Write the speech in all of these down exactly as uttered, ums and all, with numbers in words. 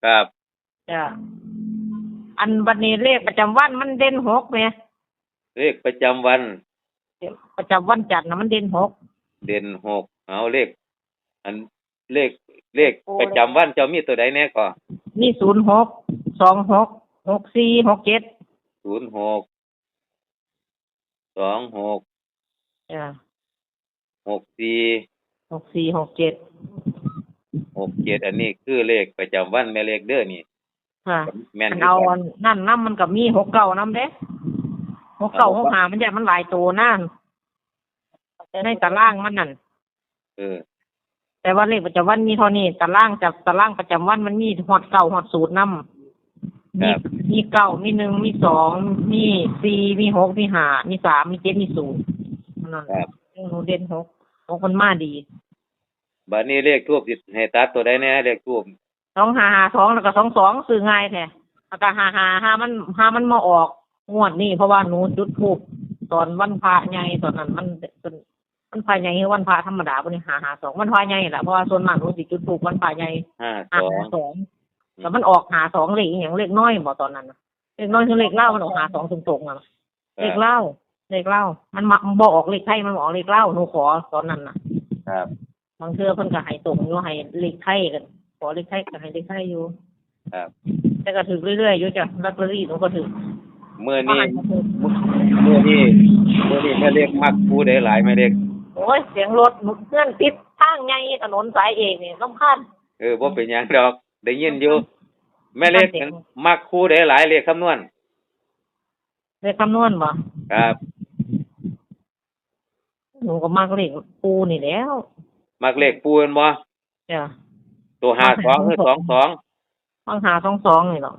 ครับ จ้ะ อันบัดนี้เลขประจำวันมันเด่นหกแหม เลขประจำวัน ประจำวันจันทร์น่ะมันเด่นหก เด่นหก เอาเลข อันเลข เลขประจำวันเจ้ามีตัวใดแหน่ก่อ มีศูนย์หก สองหก หกสี่ หกเจ็ด ศูนย์หก สองหก จ้ะ หกสี่ หกสี่ หกเจ็ด หกเจ็ด อันนี้คือเลขประจำวันแม่เล็กเด้อนี่ ค่ะ แม่น คัน คือ เอา กัน อันนั่นนำมันก็มีหกเก้านำเด้ หกเก้า เอา หกห้า มันย่านมันหลายตัวนะ ในตารางมันนั่น เออ แต่ว่าเลขประจำวันมีเท่านี้ ตาราง จากตารางประจำวันมันมีฮอดเก้า ฮอดศูนย์นำ มี ครับ มีเก้า มีหนึ่ง มีสอง มีสี่ มีหก มีห้า มีสาม มีเจ็ด มีศูนย์ นั่น ครับ หนูเด่นหก หกมันมาดี บัดนี้เลขธูปสิให้ตัดตัวใดแหน่ เลขธูป สองห้าห้าสอง แล้วก็สองสอง ซื้อง่ายแท้ แล้วก็ห้าห้า ห้ามัน ห้ามันมาออกงวดนี้ เพราะว่าหนูจุดธูปตอนวันพระใหญ่ ตอนนั้นมันเป็น วันพระใหญ่คือวันพระธรรมดาบ่นี่ ห้าห้าสอง วันพระใหญ่ล่ะ เพราะว่าส่วนมากหนูสิจุดธูปวันพระใหญ่ ห้าสอง ห้าห้าสอง อืม แล้วมันออกห้าสอง เลขอีหยัง เลขน้อยบ่ตอนนั้นน่ะ เลขน้อยคือเลขลาว มันออกห้าสองตรงๆ น่ะ ครับ เลขลาว เลขลาว มันมา มันบ่ออกเลขไทย มันออกเลขลาว หนูขอตอนนั้นน่ะ ครับ บางเทื่อเพิ่นก็ให้ตรงอยู่ ให้เลขไทยกัน ขอเลขไทยก็ให้เลขไทยอยู่ ครับ แต่ก็ถืกเรื่อยๆอยู่จ้ะ ลอตเตอรี่หนูก็ถืก มื้อนี้ มื้อนี้ มื้อนี้แม่เล็กมักคู่ใดหลายแม่เล็ก โอ้ย เสียงรถ เฮือนติดทางใหญ่ ถนนสายเอกนี่รำคาญ เออ บ่เป็นหยังดอก ได้ยินอยู่ แม่เล็ก มันเสียง มักคู่ใดหลาย เลขคำนวณ เลขคำนวณบ่ ครับ หนูก็มักเลขปู่นี่แหล้ว มักเลขปู่แม่นบ่ จ้ะ ตัวห้าสอง หรือสองสอง มักห้าสองสองนี่หรอก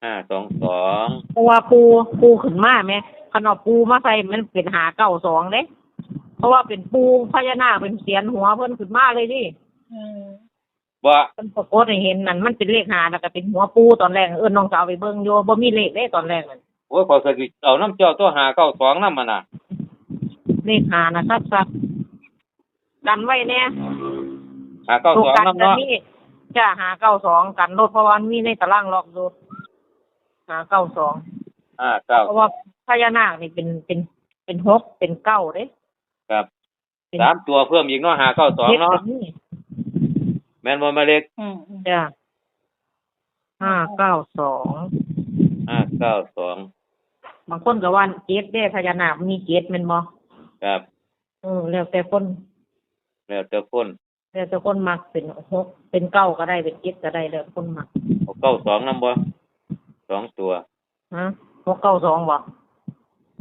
ห้าสองสอง เพราะว่าปู่ ปู่ขึ้นมาแหม คันเอาปู่มาใส่มันเป็นห้าเก้าสองเด้ เพราะว่าเป็นปู่พญานาค เป็นเสียนหัวเพิ่นขึ้นมาเลยนี่ อืม บ่ เพิ่นปรากฏให้เห็นนั่น มันเป็นเลขห้า แล้วก็เป็นหัวปู่ตอนแรก เอิ้นน้องสาวไปเบิ่งอยู่ บ่มีเลขเด้ตอนแรกนั่น โอ้ย ข้อยก็สิเอานำเจ้าตัวห้าเก้าสองนำหั่นน่ะ เลขห้าน่ะ คักๆ กันไว้แหน่ ห้าเก้าสอง ตัวกัน นำเนาะ ก็มี จ้ะ ห้าเก้าสอง กันโลด เพราะว่ามันมีในตารางล็อกอยู่ ห้าเก้าสอง ห้าเก้า เพราะว่าพญานาคนี่เป็น เป็น เป็นหก เป็นเก้าเด้ ครับ เป็น สามตัวเพิ่มอีกเนาะ ห้าเก้าสอง เนาะ เจ็ดก็มี แม่นบ่แม่เล็ก อืม อืม จ้ะ ห้าเก้าสอง ห้าเก้าสอง บางคนก็ว่าเจ็ดเด้ พญานาคมีเจ็ดแม่นบ่ ครับ เออ แล้วแต่คน แล้วแต่คน แล้วแต่คนมัก เป็นหก เป็นเก้าก็ได้ เป็นเจ็ดก็ได้ แล้วแต่คนมัก เอาเก้าสองนำบ่ สองตัว ฮะ หกเก้าสองบ่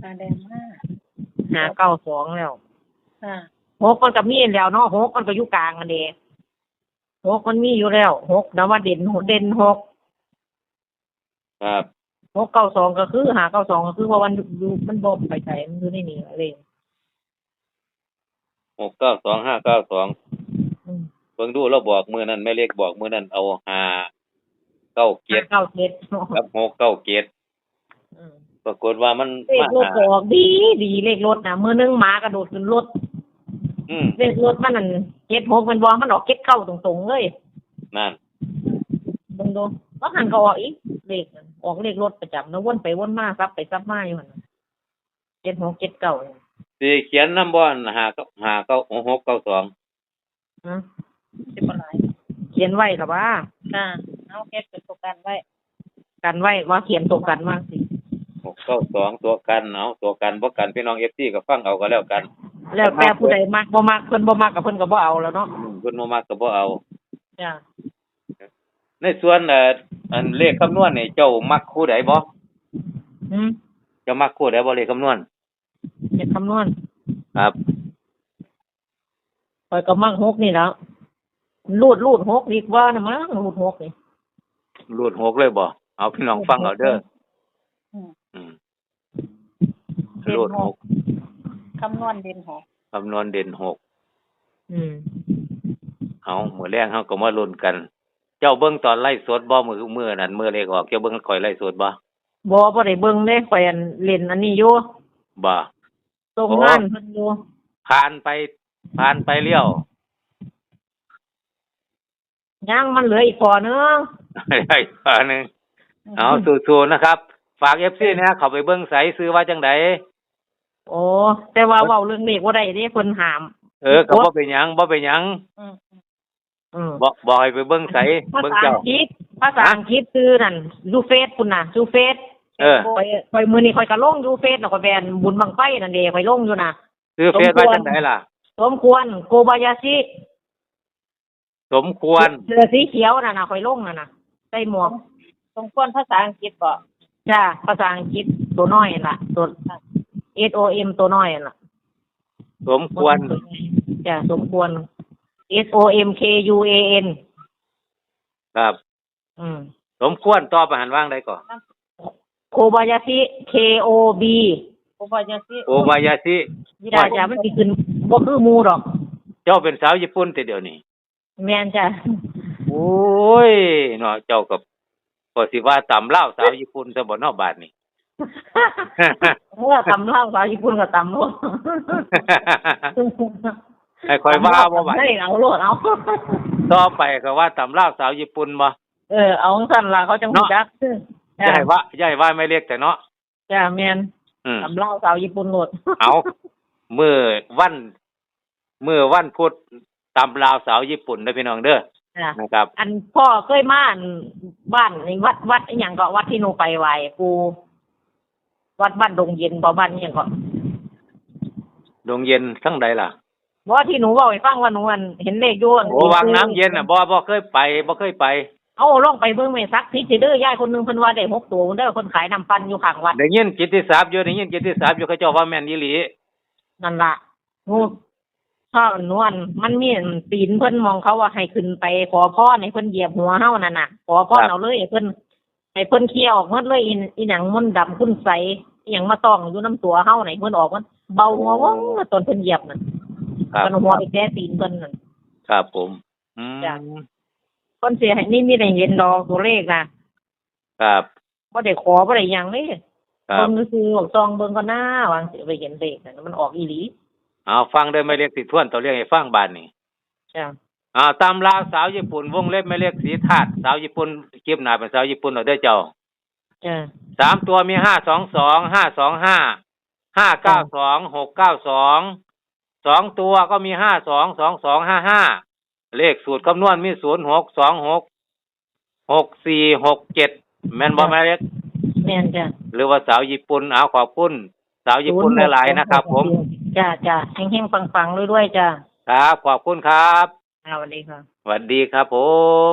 ตาแดงมาก ห้าเก้าสองแล้ว ค่ะ หกมันก็มีแล้วเนาะ หกมันก็อยู่กลางนั่นเด้ หกมันมีอยู่แล้ว หกนะว่าเด่น เด่นหก ครับ หกเก้าสอง ก็คือ ห้าเก้าสอง ก็คือ เพราะว่ามันอยู่ มันบ่ไปไส มันอยู่ในนี่ล่ะเลข หกเก้าสอง ห้าเก้าสอง อืม เบิ่งดู เราบอกมื้อนั้น แม่เล็กบอกมื้อนั้น เอา ห้าเก้าเจ็ด ห้าเก้าเจ็ด กับ หกเก้าเจ็ด อืม ปรากฏว่ามัน เลขรถ มาหา ก็ออกดีดี เลขรถน่ะ มื้อหนึ่งหมากระโดดขึ้นรถ อืม เลขรถมันนั่น เจ็ดหก แม่นบ่ มันออก เจ็ดเก้า ตรงๆเลย นั่น เบิ่งดู ว่าหันก็ออกอีก เลขนั่น ออกเลขรถประจำนะ วนไปวนมา สับไปสับมาอยู่หั่นน่ะ เจ็ดหก เจ็ดเก้า นี่ สิเขียนนำบ่ ห้าเก้า ห้าเก้า หกเก้าสอง ฮะ สิบ่หลาย เขียนไว้ล่ะว่า ค่ะ เอาเฮ็ดเป็นตัวกันไว้ กันไว้ ว่าเขียนตัวกันว่าสิ หกเก้าสอง ตัวกัน เอาตัวกัน บ่กัน พี่น้อง เอฟซี ก็ฟังเอาก็แล้วกัน แล้วแต่ผู้ใดมักบ่มัก เพิ่นบ่มักก็เพิ่นก็บ่เอาแล้วเนาะ อืม เพิ่นบ่มักก็บ่เอา จ้ะ ในส่วน เอ่อ อันเลขคำนวณนี่ เจ้ามักคู่ใดบ่ หืม เจ้ามักคู่ใดบ่ เลขคำนวณ เลขคำนวณ ครับ ข้อยก็มักหกนี่แหล้ว รูด รูดหกดีกว่านะมั้ง รูดหกนี่ รูดหกเลยบ่ เอาพี่น้องฟังเอาเด้อ อืม อืม เด่นหก รูดหก คำนวณเด่นหก คำนวณเด่นหก อืม เอา มื้อแลงเฮาก็มาลุ้นกัน เจ้าเบิ่งตอนไลฟ์สดบ่ มื้อ มื้อนั้น มื้อเลขออก เจ้าเบิ่งข้อยไลฟ์สดบ่ บ่ บ่ได้เบิ่งเด้ ข้อยอันเล่นอันนี้อยู่ บ่ ส่งงานเพิ่นอยู่ ผ่านไป ผ่านไปแล้ว ยังมันเหลืออีกข้อหนึ่ง ได้ข้อหนึ่ง เอาสู้ๆนะครับ ฝากเอฟซีนะเข้าไปเบิ่งไสชื่อว่าจังได โอ้แต่ว่าเว้าเรื่องเลขบ่ได้เด้เพิ่นห้าม เออก็บ่เป็นหยังบ่เป็นหยัง อืม บอกบอกให้ไปเบิ่งไส ภา เบิ่ง ษา เจ้า อังกฤษภาษาอังกฤษชื่อนั่นยูเฟสคุณน่ะยูเฟส เออ ข่อยข่อยมื้อนี้ข่อยก็ลงยูเฟสแล้วก็แบนบุญบั้งไฟนั่นเด้ข่อยลงอยู่น่ะ ชื่อเฟซว่าจังไดล่ะ สมควรโกบายาชิ สมควร เสื้อสีเขียวนั่นน่ะข่อยลงนั่นน่ะใส่หมวก สมควรภาษาอังกฤษบ่ จ้าภาษาอังกฤษตัวน้อยนั่นล่ะตัว S O M ตัวน้อยนั่นล่ะ สมควร จ้าสมควร S O M K U A N ครับ อืม สมควรต่อไปหันว่างได้ก่อน โคบายาชิ K O B โอบายาชิ โอบายาชิ จ้าจ้ามันสิขึ้นบ่คือหมู่ดอก เจ้าเป็นสาวญี่ปุ่นแต่เดี๋ยวนี้ แม่นจ้า โอ้ยเนาะเจ้ากับก็สิว่าตำลาวสาวญี่ปุ่นซะบ่เนาะบาดนี้ เมื่อตำลาวสาวญี่ปุ่นก็ตำโลด ให้คอยว่าบ่บาด ได้เอาโลดเอา ต่อไปก็ว่าตำลาวสาวญี่ปุ่นบ่ เออเอาจั่งซั่นล่ะเขาจัง เนาะ ฮู้จัก อย่าให้ว่าอย่าให้ว่าแม่เล็กแต่เนาะ จ้าแม่น อืม ตำลาวสาวญี่ปุ่นโลด เอามื้อวันมื้อวันพุธตำลาวสาวญี่ปุ่นเด้อพี่น้องเด้อ จ้า นะครับ อันพ่อเคยมาอันบ้านนี่วัดวัดอีหยังก็วัดที่หนูไปไหว้ปู่วัดบ้านดงเย็นบ่บ้านอีหยังก็ ดงเย็นทั้งใดล่ะ บ่ที่หนูเว้าให้ฟังว่าหนูอันเห็นเลขอยู่อัน โอ้วังน้ำเย็นน่ะบ่บ่เคยไปบ่เคยไป เอาลองไปเบิ่งแม่สักสิเด้อยายคนหนึงเพิ่นว่าได้หกตัวเด้อเพิ่นขายน้ำปั่นอยู่ข้างวัด ได้ยินกิตติศัพท์อยู่ได้ยินกิตติศัพท์อยู่เขาเจ้าว่าแม่นอีหลี นั่นล่ะหนูถ้าหนูอันมันมีอันศีลเพิ่นมองเขาว่าให้ขึ้นไปขอพรให้เพิ่นเหยียบหัวเฮานั่นน่ะ ขอพร ครับ เอาเลยให้เพิ่นให้เพิ่นเคลียร์ออกหมดเลยอีอีหยังมนต์ดำคุณไสยอีหยังมาต้องอยู่น้ำตัวเฮาให้เพิ่นออกมันเบาหัวว่องมาตอนเพิ่นเหยียบนั่น ครับ มันหัวไปแตะศีลเพิ่นนั่น ครับผมอืม จ้ะ เพิ่นสิให้นี่มีได้เห็นดอกตัวเลขน่ะ ครับ บ่ได้ขอบ่ได้หยังเด้ ครับ เบิ่งซื่อๆส่องเบิ่งก็หน้าวางสิไปเห็นเลขน่ะมันออกอีหลี เอาฟังเด้อแม่เล็กสิทวนตัวเลขให้ฟังบาดนี้ จ้ะ อ่าตำลาวสาวญี่ปุ่นวงเล็บแม่เล็กสีธาตุสาวญี่ปุ่นคลิปหน้าเป็นสาวญี่ปุ่นเอาเด้อเจ้า จ้ะ สามตัวมีห้าสองสองห้าสองห้าห้าเก้าสองหกเก้าสองสองตัวก็มีห้าสองสองสองห้าห้าเลขสูตรคำนวณมีศูนย์หกสองหกหกสี่หกเจ็ดแม่นบ่แม่เล็ก แม่นจ้ะ หรือว่าสาวญี่ปุ่นเอาขอบคุณ สาวญี่ปุ่นหลายๆนะครับผม จ้ะจ้ะเฮงๆปังๆรวยๆจ้ะ ครับขอบคุณครับ อ่าสวัสดีค่ะ สวัสดีครับผม